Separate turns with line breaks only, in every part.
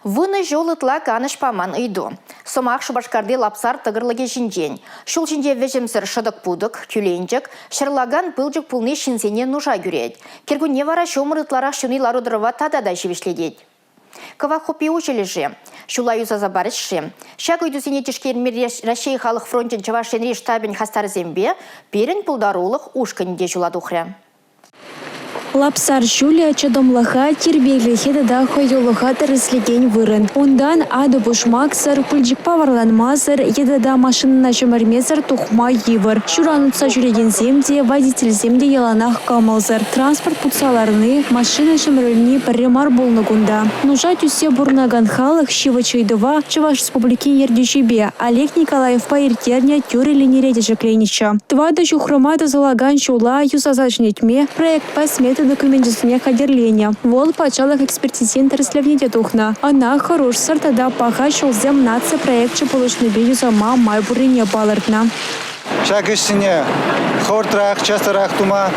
Вунӑ ҫул ытла канӑҫ паман ыйту. Сӑмах Шупашкарти Лапсар тӑкӑрлӑкӗ ҫинчен. Ҫул ҫинче вӗҫӗмсӗр шӑтӑк-путӑк, тӳленчӗк, ҫӑрлакан пылчӑк пулни ҫынсене нуша кӳрет. Кӗркунне вара ҫумӑр ытларах ҫуни лару-тӑрӑва тата та ҫивӗчлетет. Кӑвак хуппи уҫӑлӗ-ши? Ҫула юсаса парӗҫ-ши? Ҫак ыйтусене тишкерме Раҫҫей халӑх фрончӗн Чӑваш Енри штабӗн хастарӗсемпе пирӗн пултарулӑх ушкӑнӗ те ҫула тухрӗ.
Лапсар ҫулӗ чӑтӑмлӑха, тирпейлӗхе тата хӑюлӑха тӗрӗслекен вырӑн. Унтан атӑ-пушмаксӑр, пылчӑкпа вараланмасӑр е тата машинӑна ҫӗмӗрмесӗр тухма йывӑр. Ҫуран утса ҫӳрекенсем те, водительсем те яланах кӑмӑлсӑр. Транспорт путса ларни, машина ҫӗмӗрӗлни пӗрре мар пулнӑ кунта. Нуша тӳссе пурӑнакан халӑх ҫивӗч ыйтӑва Чӑваш Республикин ертӳҫипе Олег Николаевпа ирттернӗ тӳрӗ линире те ҫӗкленӗччӗ. Тӑватӑ ҫухрӑма тӑсӑлакан ҫула юсаса ҫӗнетме проектпа смета докуменчӗсене хатӗрленӗ. Вӑл патшалӑх экспертизин тӗрӗслевне те тухнӑ. Ӑна «Хӑрушсӑр тата паха ҫулсем» наци проекчӗ пулӑшнипе юсама май пуррине палӑртнӑ.
Ҫак ӗҫсене хӑвӑртрах, частарах тума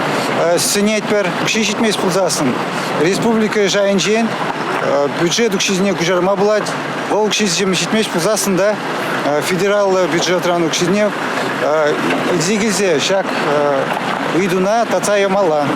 сӗнетпӗр. Укҫи ҫитмест пулсассӑн республика шайӗнчен бюджет укҫисене куҫарма пулать. Вӑл укҫисем ҫитмест пулсассӑн та федераллӑ бюджетран укҫине илсе килсе ҫак ыйтуна татса ямалла.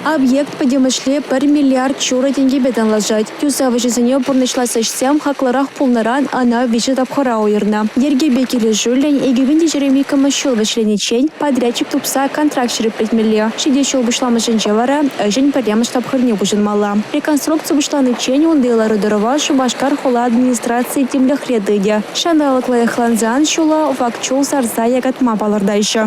Объект пӗтӗмӗшле 1 миллиард ҫурӑ тенкӗпе танлашать. Юсав ӗҫӗсене пурнӑҫлас ӗҫсем хаклӑрах пулнӑран ӑна виҫӗ тапхӑра уйӑрнӑ. Йӗркепе килӗшӳллӗн 2022-мӗш ҫул вӗҫлениччен подрядчик тупса контракт ҫирӗплетмелле. Ҫитес ҫул пуҫламӑшӗнче вара ӗҫӗн пӗрремӗш тапхӑрне пуҫӑнмалла. Реконструкци пуҫланиччен унти лару-тӑрӑва Шупашкар хула администрацийӗ тимлӗхре тытӗ. Ҫанталӑк лайӑхлансан ҫула вак чул сарса якатма палӑртаҫҫӗ.